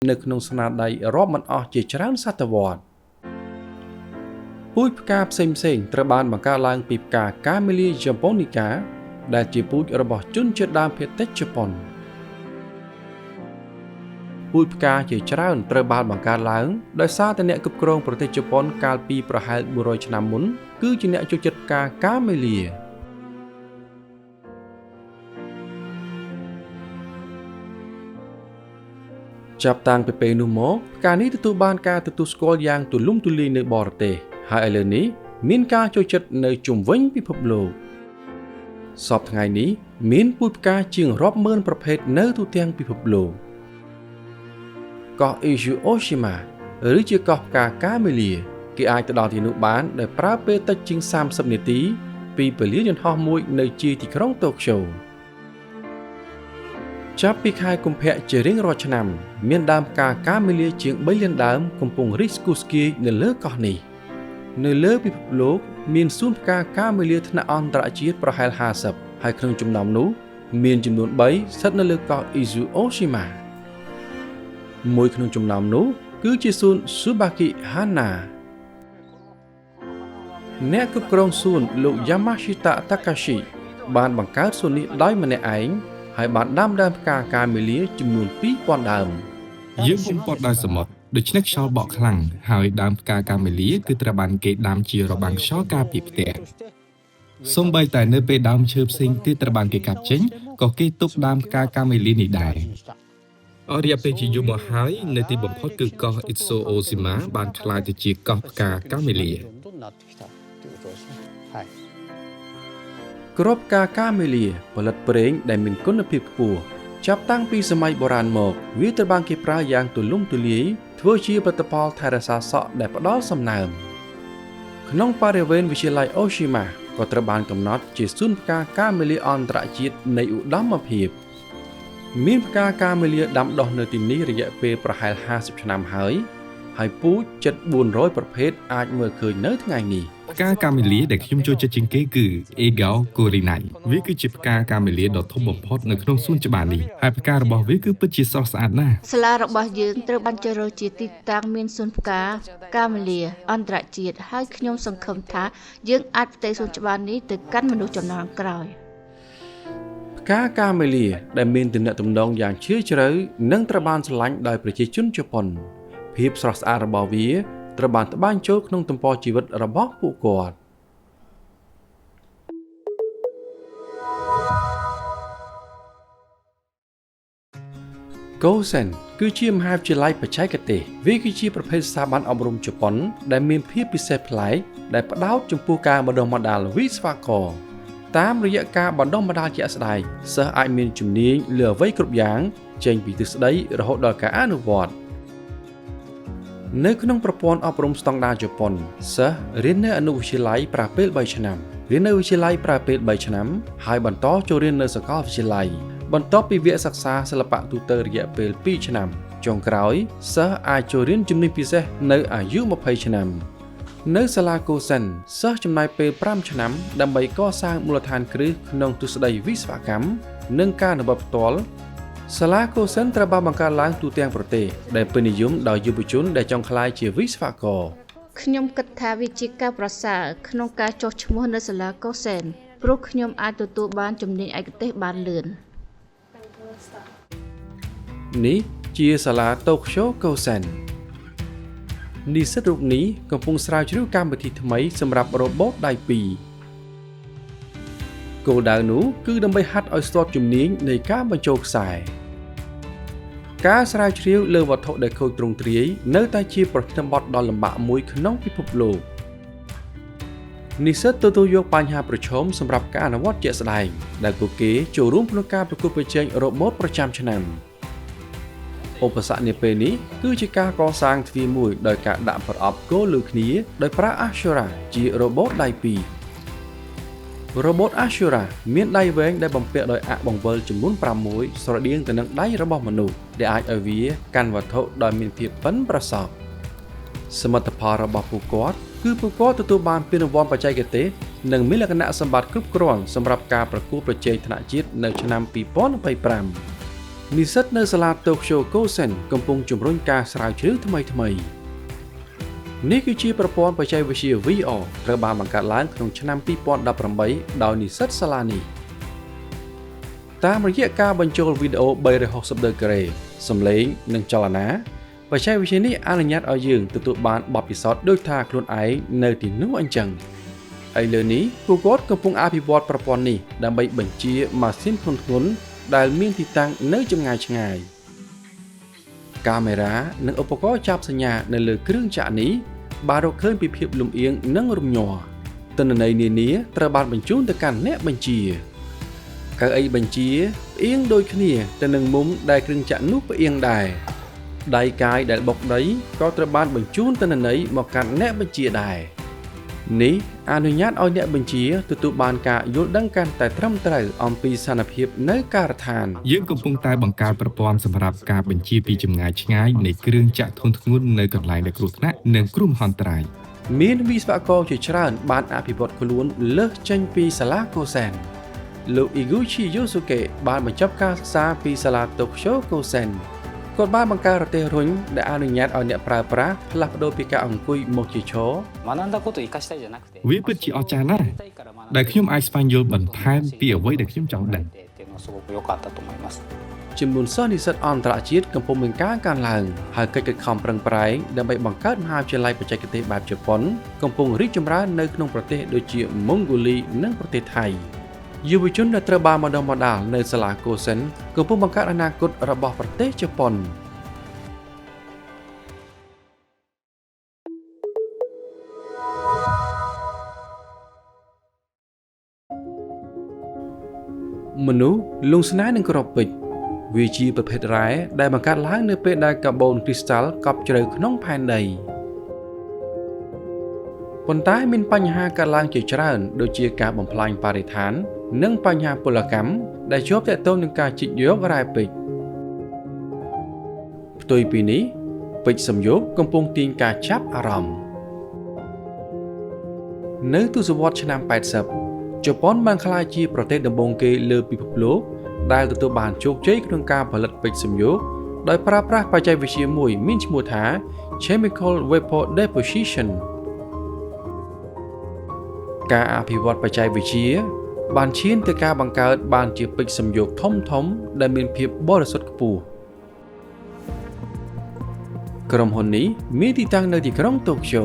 នៅក្នុងស្នាដៃរាប់មិនអស់ជាច្រើនសតវត្សពូជផ្កាផ្សេងៗត្រូវបានបង្កើតឡើងពីផ្កាកាមេលៀយ៉ាប៉ូនីកាដែលជាពូជរបស់ជនជាតិដើមភាគតិចជប៉ុនពូជផ្កាជាច្រើនត្រូវបានបង្កើតឡើងដោយសារតែអ្នកគ្រប់គ្រងប្រទេសជប៉ុនកាលពីប្រហែល100ឆ្នាំមុនគឺជាអ្នកចូលចិត្តផ្កាកាមេលៀចាប់តាំងពីពេលនោះមកផ្កានេះទទួលបានការទទួលស្គាល់យ៉ាងទូលំទូលាយនៅបរទេសហើយឥឡូវនេះមានការចូលចិត្តនៅជុំវិញពិភពលោកសព្វថ្ងៃនេះមានពូជផ្កាជាងរាប់ម៉ឺនប្រភេទនៅទូទាំងពិភពលោកកោះអ៊ីស៊ូអូស៊ីម៉ាឬជាកោះផ្កាកាមេលៀគេអាចទៅដល់ទីនោះបានដោយប្រើពេលតិចជាង30នាទីពីពលានយន្តហោះមួយនៅជាយទីក្រុងតូក្យូចាប់ពីខែកុម្ភៈជារៀងរាល់ឆ្នាំមានដើមផ្កាកាមេលៀជាង3លានដើមកំពុងរីកស្គុះស្គាយនៅលើកោះនេះនៅលើពិភពលោកមានសួនផ្កាកាមេលៀថ្នាក់អន្តរជាតិប្រហែល50ហើយក្នុងចំណោមនោះមានចំនួន3ស្ថិតនៅលើកោះអ៊ីស៊ូអូស៊ីម៉ាមួយក្នុងចំណោមនោះគឺជាសួនស៊ូបាគីហាណាអ្នកគ្រប់គ្រងសួនលោកយ៉ាម៉ាស៊ីតាតាកាស៊ីបានបង្កើតសួននេះដោយម្នាក់ឯងហើយបានដាំដើមផ្កាកាមេលៀចំនួន2000ដើមយើងហ៊ុមព័ទ្ធដោយសមុទ្រដូច្នេះខ្យល់បក់ខ្លាំងហើយដើមផ្កាកាមេលៀគឺត្រូវបានគេដាំជារបាំងខ្យល់ការពារផ្ទះសូម្បីតែនៅពេលដើមឈើផ្សេងទៀតត្រូវបានគេកាប់ចេញក៏គេទុកដើមផ្កាកាមេលៀនេះដែរអស់រយៈពេលជាយូរមកហើយនៅទីបំផុតគឺកោះអ៊ីសូអូស៊ីម៉ាបានក្លាយទៅជាកោះផ្កាកាមេលៀគ្រាប់ផ្កាកាមេលៀផលិតប្រេងដែលមានគុណភាពខ្ពស់ចាប់តាំងពីសម័យបុរាណមកវាត្រូវបានគេប្រើយ៉ាងទូលំទូលាយធ្វើជាផលិតផលថែរក្សាសក់ដែលផ្ដល់សំណើមក្នុងបរិវេណវិទ្យាល័យអូស៊ីម៉ាក៏ត្រូវបានកំណត់ជាសួនផ្កាកាមេលៀអន្តរជាតិនៃឧត្តមភាពមានផ្កាកាមេលៀដាំដុះនៅទីនេះរយៈពេលប្រហែល50ឆ្នាំហើយហើយពូជជិត400ប្រភេទអាចមើលឃើញនៅថ្ងៃនេះផ្កាកាមេលៀដែលខ្ញុំចូលចិត្តជាងគេគឺ Egao Korinai វាគឺជាផ្កាកាមេលៀដ៏ធំបំផុតនៅក្នុងសួនច្បារនេះហើយផ្ការបស់វាគឺពិតជាស្រស់ស្អាតណាស់សាលារបស់យើងត្រូវបានជ្រើសរើសជាទីតាំងមានសួនផ្កាកាមេលៀអន្តរជាតិហើយខ្ញុំសង្ឃឹមថាយើងអាចផ្ទេរសួនច្បារនេះទៅកាន់មនុស្សជំនាន់ក្រោយផ្កាកាមេលៀដែលមានទំនាក់ទំនងយ៉ាងជ្រាលជ្រៅនិងត្រូវបានស្រឡាញ់ដោយប្រជាជនជប៉ុនភាពស្រស់ស្អាតរបស់វាត្រូវបានត្បាញចូលក្នុងទំព័រជីវិតរបស់ពួកគាត់កូសិនគឺជាមហាវិទ្យាល័យបច្ចេកទេសវាគឺជាប្រភេទស្ថាប័នអប់រំជប៉ុនដែលមានភាពពិសេសប្លែកដែលផ្ដោតចំពោះការបណ្ដុះបណ្ដាលវិស្វករតាមរយៈការបណ្ដុះបណ្ដាលជាក់ស្ដែងសិស្សអាចមានជំនាញលើអ្វីគ្រប់យ៉ាងចេញពីទ្រឹស្ដីរហូតដល់ការអនុវត្តនៅក្នុងប្រព័ន្ធអប់រំស្តង់ដារជប៉ុនសិស្សរៀននៅអនុវិទ្យាល័យប្រើពេល3ឆ្នាំរៀននៅវិទ្យាល័យប្រើពេល3ឆ្នាំហើយបន្តចូលរៀននៅសាកលវិទ្យាល័យបន្ទាប់ពីវគ្គសិក្សាសិល្បៈទូទៅរយៈពេល2ឆ្នាំចុងក្រោយសិស្សអាចចូលរៀនជំនាញពិសេសនៅអាយុ20ឆ្នាំនៅសាលាកូសិនសិស្សចំណាយពេល5ឆ្នាំដើម្បីកសាងមូលដ្ឋានគ្រឹះក្នុងទ្រឹស្ដីវិស្វកម្មនិងការអនុវត្តផ្ទាល់សាលាកូសិនត្រូវបានបង្កើតឡើងទូទាំងប្រទេសដែលពេញនិយមដោយយុវជនដែលចង់ក្លាយជាវិស្វករខ្ញុំគិតថាវាជាការប្រសើរក្នុងការចុះឈ្មោះនៅសាលាកូសិនព្រោះខ្ញុំអាចទទួលបានជំនាញឯកទេសបានលឿននេះជាសាលាតូក្យូកូសិននិស្សិតរូបនេះកំពុងស្រាវជ្រាវកម្មវិធីថ្មីសម្រាប់រ៉ូបូតដៃពីរគោលដៅនោះគឺដើម្បីហាត់ឲ្យស្ទាត់ជំនាញនៃការបញ្ចូលខ្សែការស្រាវជ្រាវលើវត្ថុដែលខូចទ្រង់ទ្រាយនៅតែជាប្រធានបទដ៏លំបាកមួយក្នុងពិភពលោកនិស្សិតទទួលយកបញ្ហាប្រឈមសម្រាប់ការអនុវត្តជាក់ស្ដែងដែលពួកគេចូលរួមក្នុងការប្រកួតប្រជែងរ៉ូបូតប្រចាំឆ្នាំឧបសគ្គនាពេលនេះគឺជាការកសាងទ្វារមួយដោយការដាក់ប្រអប់គោលលើគ្នាដោយប្រើ Ashura ជារ៉ូបូតដៃពីររ៉ូបូត Ashura មានដៃវែងដែលបំពាក់ដោយអ័ក្សបង្វិលចំនួន6ស្រដៀងទៅនឹងដៃរបស់មនុស្សដែលអាចឲ្យវាកាន់វត្ថុដោយមានភាពប៉ិនប្រសប់សមិទ្ធផលរបស់ពួកគាត់គឺពួកគាត់ទទួលបានពានរង្វាន់បច្ចេកទេសនិងមានលក្ខណៈសម្បត្តិគ្រប់គ្រាន់សម្រាប់ការប្រកួតប្រជែងថ្នាក់ជាតិនៅឆ្នាំ2025 និស្សិតនៅសាលា Tokyo Kosen កំពុងជំរុញការស្រាវជ្រាវថ្មីៗនេះគឺជាប្រព័ន្ធបច្ចេកវិទ្យា VR ត្រូវបានបង្កើតឡើងក្នុងឆ្នាំ2018ដោយនិស្សិតសាលានេះតាមរយៈការបញ្ចូលវីដេអូ360ដឺក្រេសំឡេងនិងចលនាបច្ចេកវិទ្យានេះអនុញ្ញាតឲ្យយើងទទួលបានបទពិសោធន៍ដូចថាខ្លួនឯងនៅទីនោះអញ្ចឹងឥឡូវនេះពួកគាត់កំពុងអភិវឌ្ឍប្រព័ន្ធនេះដើម្បីបញ្ជាម៉ាស៊ីនធ្ងន់ៗដែលមានទីតាំងនៅចម្ងាយឆ្ងាយកាមេរ៉ានិងឧបករណ៍ចាប់សញ្ញានៅលើគ្រឿងចក្រនេះបានរកឃើញពីភាពលំអៀងនិងរំញ័រទិន្នន័យនានាត្រូវបានបញ្ជូនទៅកាន់អ្នកបញ្ជាកៅអីបញ្ជាផ្អៀងដូចគ្នាទៅនឹងមុំដែលគ្រឿងចក្រនោះផ្អៀងដែរដៃកាយដែលបុកដីក៏ត្រូវបានបញ្ជូនទិន្នន័យមកកាន់អ្នកបញ្ជាដែរនេះអនុញ្ញាតឲ្យអ្នកបញ្ជាទទួលបានការយល់ដឹងកាន់តែត្រឹមត្រូវអំពីស្ថានភាពនៅការដ្ឋានយើងកំពុងតែបង្កើតប្រព័ន្ធសម្រាប់ការបញ្ជាពីចម្ងាយឆ្ងាយនៃគ្រឿងចក្រធ្ងន់ៗនៅកន្លែងដែលគ្រោះថ្នាក់និងគ្រោះមហន្តរាយមានវិស្វករជាច្រើនបានអភិវឌ្ឍខ្លួនលើសចេញពីសាលាកូសែនលោកអ៊ីហ្គូឈីយូស៊ូកេបានបញ្ចប់ការសិក្សាពីសាលាតូក្យូកូសែនគាត់បានបង្កើតរទេះរុញដែលអនុញ្ញាតឲ្យអ្នកប្រើប្រាស់ផ្លាស់ប្ដូរពីការអង្គុយមកជាឈរវាពិតជាអស្ចារ្យណាស់ដែលខ្ញុំអាចស្វែងយល់បន្ថែមពីអ្វីដែលខ្ញុំចង់ដឹងចំនួនសិស្សនិស្សិតអន្តរជាតិកំពុងមានការកើនឡើងហើយកិច្ចខិតខំប្រឹងប្រែងដើម្បីបង្កើតមហាវិទ្យាល័យបច្ចេកទេសបែបជប៉ុនកំពុងរីកចម្រើននៅក្នុងប្រទេសដូចជាម៉ុងហ្គូលីនិងប្រទេសថៃយុវជនដែលត្រូវបានបណ្ដុះបណ្ដាលនៅសាលាកូសិនកំពុងបង្កើតអនាគតរបស់ប្រទេសជប៉ុនមនុស្សលង់ស្នេហ៍នឹងគ្រាប់ពេជ្រវាជាប្រភេទរ៉ែដែលបង្កើតឡើងនៅពេលដែលកាបូនគ្រីស្តាល់កប់ជ្រៅក្នុងផែនដីប៉ុន្តែមានបញ្ហាកើតឡើងជាច្រើនដូចជាការបំផ្លាញបរិស្ថាននិងបញ្ហាពលកម្មដែលជាប់ទាក់ទងនឹងការជីកយករ៉ែពេជ្រផ្ទុយពីនេះពេជ្រសំយោគកំពុងទាញការចាប់អារម្មណ៍នៅទសវត្សរ៍ឆ្នាំ80ជប៉ុនបានក្លាយជាប្រទេសដំបូងគេលើពិភពលោកដែលទទួលបានជោគជ័យក្នុងការផលិតពេជ្រសំយោគដោយប្រើប្រាស់បច្ចេកវិទ្យាមួយមានឈ្មោះថា Chemical Vapor Deposition ការអភិវឌ្ឍបច្ចេកវិទ្យាបានឈានទៅការបង្កើតបានជាពេជ្រសំយោគធំៗដែលមានភាពបរិសុទ្ធខ្ពស់ក្រុមហ៊ុននេះមានទីតាំងនៅទីក្រុងតូក្យូ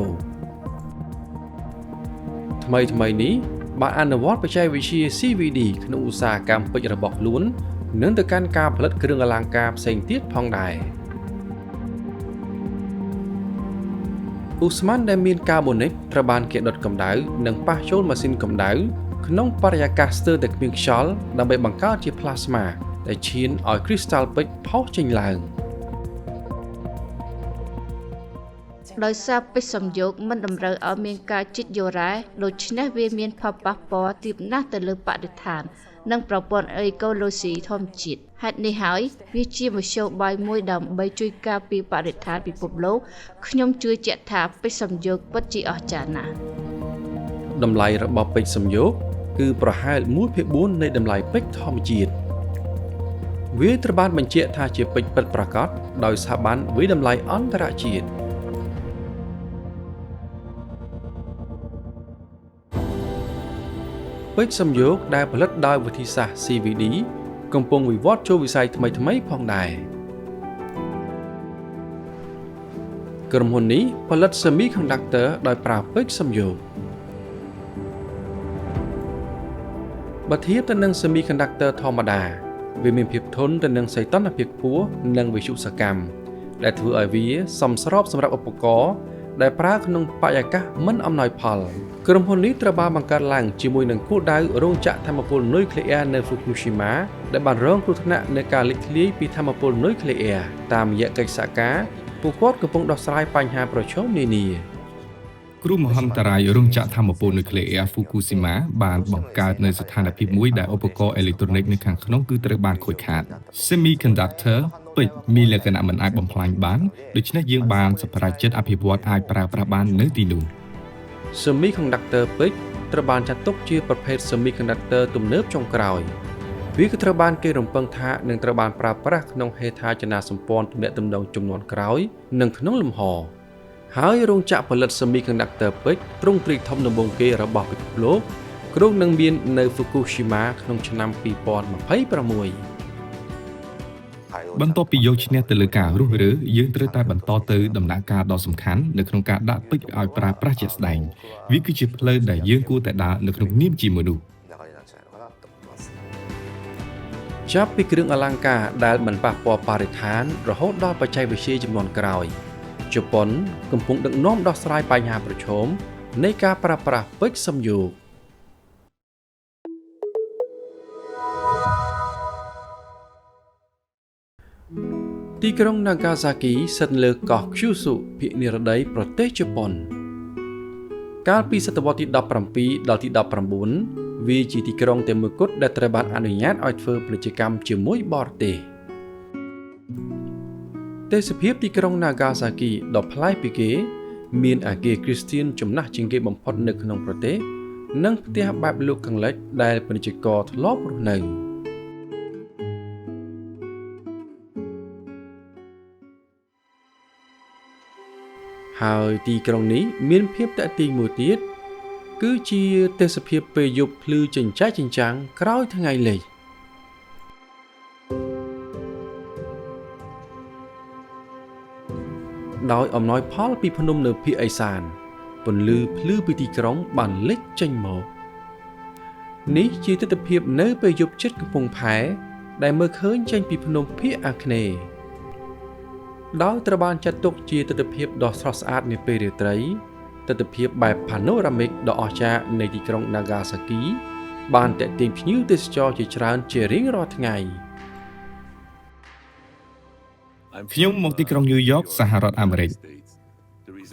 ថ្មីៗនេះបានអនុវត្តបច្ចេកវិទ្យា CVD ក្នុងឧស្សាហកម្មពេជ្ររបស់ខ្លួននិងទៅកាន់ការផលិតគ្រឿងអលង្ការផ្សេងទៀតផងដែរឧស្ម័នដែលមានកាបូនិកត្រូវបានគេដុតកម្ដៅនិងប៉ះចូលម៉ាស៊ីនកម្ដៅក្នុងបរិយាកាសស្ទើរតែគ្មានខ្យល់ដើម្បីបង្កើតជាផ្លាស្មាដែលឈានឲ្យគ្រីស្តាល់ពេជ្រផុសចេញឡើងដោយសារពេជ្រសំយោគមិនតម្រូវឲ្យមានការជីកយករ៉ែដូច្នេះវាមានផលប៉ះពាល់ទាបណាស់ទៅលើបរិស្ថាននិងប្រព័ន្ធអេកូឡូស៊ីធម្មជាតិហេតុនេះហើយវាជាមធ្យោបាយមួយដើម្បីជួយការពារបរិស្ថានពិភពលោកខ្ញុំជឿជាក់ថាពេជ្រសំយោគពិតជាអស្ចារ្យណាស់តម្លៃរបស់ពេជ្រសំយោគគឺប្រហែល 1/4 នៃតម្លៃពេជ្រធម្មជាតិវាត្រូវបានបញ្ជាក់ថាជាពេជ្រពិតប្រាកដដោយស្ថាប័នវាយតម្លៃអន្តរជាតិពេជ្រសំយោគដែលផលិតដោយវិធីសាស្ត្រ CVD កំពុងវិវត្តចូលវិស័យថ្មីៗផងដែរក្រុមហ៊ុននេះផលិត Semiconductor ដោយប្រើពេជ្រសំយោគបើធៀបទៅនឹង Semiconductor ធម្មតាវាមានភាពធន់ទៅនឹងសីតុណ្ហភាពខ្ពស់និងវិទ្យុសកម្មដែលធ្វើឲ្យវាសមស្របសម្រាប់ឧបករណ៍ដែលប្រើក្នុងបរិយាកាសមិនអំណោយផលក្រុមហ៊ុននេះត្រូវបានបង្កើតឡើងជាមួយនឹងគោលដៅរោងចក្រថាមពលនុយក្លេអ៊ែរនៅ Fukushima ដែលបានរងគ្រោះថ្នាក់នៃការលេចធ្លាយពីថាមពលនុយក្លេអ៊ែរតាមរយៈកិច្ចសហការពួកគាត់កំពុងដោះស្រាយបញ្ហាប្រឈមនានាគ្រោះមហន្តរាយរោងចក្រថាមពលនុយក្លេអ៊ែរ Fukushima បានបង្កើតនូវស្ថានភាពមួយដែលឧបករណ៍អេឡិចត្រូនិកនៅខាងក្នុងគឺត្រូវបានខូចខាត Semiconductor ពេជ្រមានលក្ខណៈមិនអាចបំផ្លាញបានដូច្នេះយើងបានសម្រេចចិត្តអភិវឌ្ឍអាចប្រើប្រាស់បាននៅទីនោះ Semiconductor ពេជ្រត្រូវបានចាត់ទុកជាប្រភេទ Semiconductor ទំនើបចុងក្រោយ វាក៏ត្រូវបានគេរំពឹងថានឹងត្រូវបានប្រើប្រាស់ក្នុងហេដ្ឋារចនាសម្ព័ន្ធទំនាក់ទំនងជំនាន់ក្រោយនិងក្នុងលំហហើយរោងចក្រផលិត Semiconductor ពេជ្រទ្រង់ទ្រាយធំដំបូងគេរបស់ពិភពលោកគ្រោងនឹងមាននៅ Fukushima ក្នុងឆ្នាំ2026 បន្ទាប់ពីយកឈ្នះទៅលើការរុះរើយើងត្រូវតែបន្តទៅដំណាក់កាលដ៏សំខាន់នៅក្នុងការដាក់ពេជ្រឲ្យប្រើប្រាស់ជាក់ស្ដែងវាគឺជាផ្លូវដែលយើងគួរតែដើរនៅក្នុងនាមជាមនុស្ស ចាប់ពីគ្រឿងអលង្ការដែលមិនប៉ះពាល់បរិស្ថានរហូតដល់បច្ចេកវិទ្យាជំនាន់ក្រោយជប៉ុនកំពុងដឹកនាំដោះស្រាយបញ្ហាប្រឈមនៃការប្រើប្រាស់ពេជ្រសំយោគទីក្រុងណាហ្គាសាគីស្ថិតលើកោះឃ្យូស៊ុភាគនិរតីប្រទេសជប៉ុនកាលពីសតវត្សទី17ដល់ទី19វាជាទីក្រុងតែមួយគត់ដែលត្រូវបានអនុញ្ញាតឲ្យធ្វើពាណិជ្ជកម្មជាមួយបរទេសទេសភាពទីក្រុងណាហ្គាសាគីដ៏ប្លែកពីគេមានអគារគ្រីស្ទៀនចំណាស់ជាងគេបំផុតនៅក្នុងប្រទេសនិងផ្ទះបែបលោកខាងលិចដែលពាណិជ្ជករធ្លាប់រស់នៅហើយទីក្រុងនេះមានភាពទាក់ទាញមួយទៀតគឺជាទេសភាពពេលយប់ភ្លឺចិញ្ចែកចិញ្ចាំងក្រោយថ្ងៃលិចដោយអំណោយផលពីភ្នំនៅភាគឦសានពន្លឺភ្លឺពីទីក្រុងបានលេចចេញមកនេះជាទិដ្ឋភាពនៅពេលយប់ជិតកំពង់ផែដែលមើលឃើញចេញពីភ្នំភាគអាគ្នេយ៍ដោយត្រូវបានចាត់ទុកជាទិដ្ឋភាពដ៏ស្រស់ស្អាតនាពេលរាត្រីទិដ្ឋភាពបែប panoramic ដ៏អស្ចារ្យនៃទីក្រុងណាហ្គាសាគីបានទាក់ទាញភ្ញៀវទេសចរជាច្រើនជារៀងរាល់ថ្ងៃ ខ្ញុំមកទីក្រុងញូវយ៉កសហរដ្ឋអាមេរិក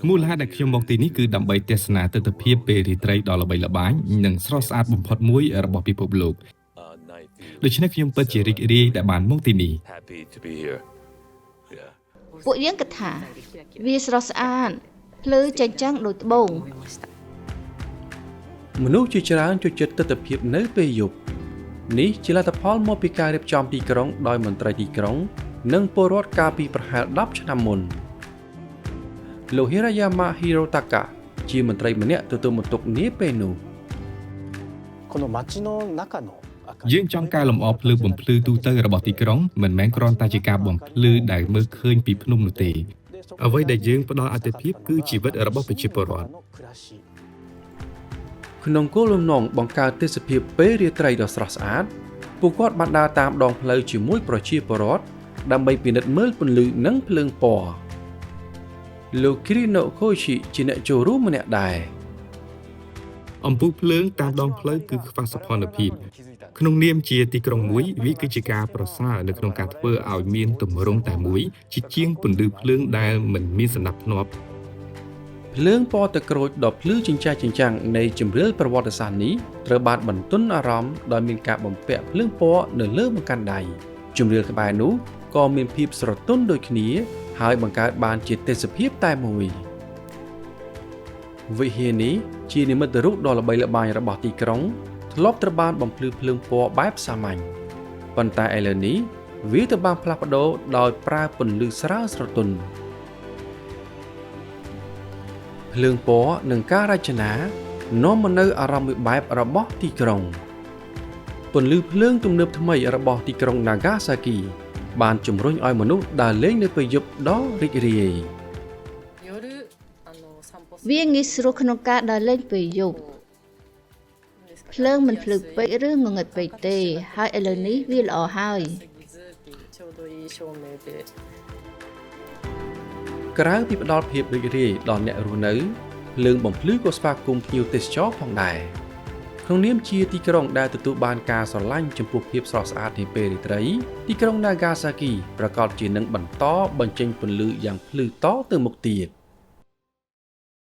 មូលហេតុដែលខ្ញុំមកទីនេះគឺដើម្បីទស្សនាទិដ្ឋភាពពេលរាត្រីដ៏ល្បីល្បាញនិងស្រស់ស្អាតបំផុតមួយរបស់ពិភពលោកដូច្នេះខ្ញុំពិតជារីករាយដែលបានមកទីនេះ ពួកយើងគិតថាវាស្រស់ស្អាតភ្លឺចែងចាំងដូចត្បូង មនុស្សជាច្រើនចូលចិត្តទិដ្ឋភាពនៅពេលយប់នេះជាលទ្ធផលមកពីការរៀបចំទីក្រុងដោយមន្ត្រីទីក្រុងនិងពលរដ្ឋកាលពីប្រហែល10ឆ្នាំមុនលោក Hirayama Hirotaka ជាមន្ត្រីម្នាក់ទទួលបន្ទុកនាពេលនោះ យើងចង់កែលម្អភ្លើងបំភ្លឺទូទៅរបស់ទីក្រុងមិនមែនគ្រាន់តែជាការបំភ្លឺដែលមើលឃើញពីភ្នំនោះទេអ្វីដែលយើងផ្ដល់អាទិភាពគឺជីវិតរបស់ប្រជាពលរដ្ឋ ក្នុងគោលបំណងបង្កើតទេសភាពពេលរាត្រីដ៏ស្រស់ស្អាតពួកគាត់បានដើរតាមដងផ្លូវជាមួយប្រជាពលរដ្ឋដើម្បីពិនិត្យមើលពន្លឺនិងភ្លើងពណ៌លោក Kirino Koichi ជាអ្នកចូលរួមម្នាក់ដែរ អំពូលភ្លើងតាមដងផ្លូវគឺខ្វះសោភ័ណភាពក្នុងនាមជាទីក្រុងមួយវាគឺជាការប្រសើរនៅក្នុងការធ្វើឲ្យមានទម្រង់តែមួយជាជាងពន្លឺភ្លើងដែលមិនមានសណ្ដាប់ធ្នាប់ ភ្លើងពណ៌ទឹកក្រូចដ៏ភ្លឺចិញ្ចែកចិញ្ចាំងនៃជម្រើលប្រវត្តិសាស្ត្រនេះត្រូវបានបន្ទន់អារម្មណ៍ដោយមានការបំពាក់ភ្លើងពណ៌នៅលើបង្កាន់ដៃជម្រើលក្បែរនោះក៏មានភាពស្រទន់ដូចគ្នាហើយបង្កើតបានជាទេសភាពតែមួយវិហារនេះជានិមិត្តរូបដ៏ល្បីល្បាញរបស់ទីក្រុងធ្លាប់ត្រូវបានបំភ្លឺភ្លើងពណ៌បែបសាមញ្ញប៉ុន្តែឥឡូវនេះវាត្រូវបានផ្លាស់ប្ដូរដោយប្រើពន្លឺស្រាលស្រទន់ភ្លើងពណ៌និងការរចនានាំមកនូវអារម្មណ៍មួយបែបរបស់ទីក្រុងពន្លឺភ្លើងទំនើបថ្មីរបស់ទីក្រុងណាហ្គាសាគីបានជំរុញឲ្យមនុស្សដើរលេងនៅពេលយប់ដ៏រីករាយ វាងាយស្រួលក្នុងការដើរលេងពេលយប់ភ្លើងមិនភ្លឺពេកឬងងឹតពេកទេហើយឥឡូវនេះវាល្អហើយ ក្រៅពីផ្ដល់ភាពរីករាយដល់អ្នករស់នៅភ្លើងបំភ្លឺក៏ស្វាគមន៍ភ្ញៀវទេសចរផងដែរក្នុងនាមជាទីក្រុងដែលទទួលបានការស្រឡាញ់ចំពោះភាពស្រស់ស្អាតនាពេលរាត្រីទីក្រុងណាហ្គាសាគីប្រាកដជានឹងបន្តបញ្ចេញពន្លឺយ៉ាងភ្លឺតទៅមុខទៀត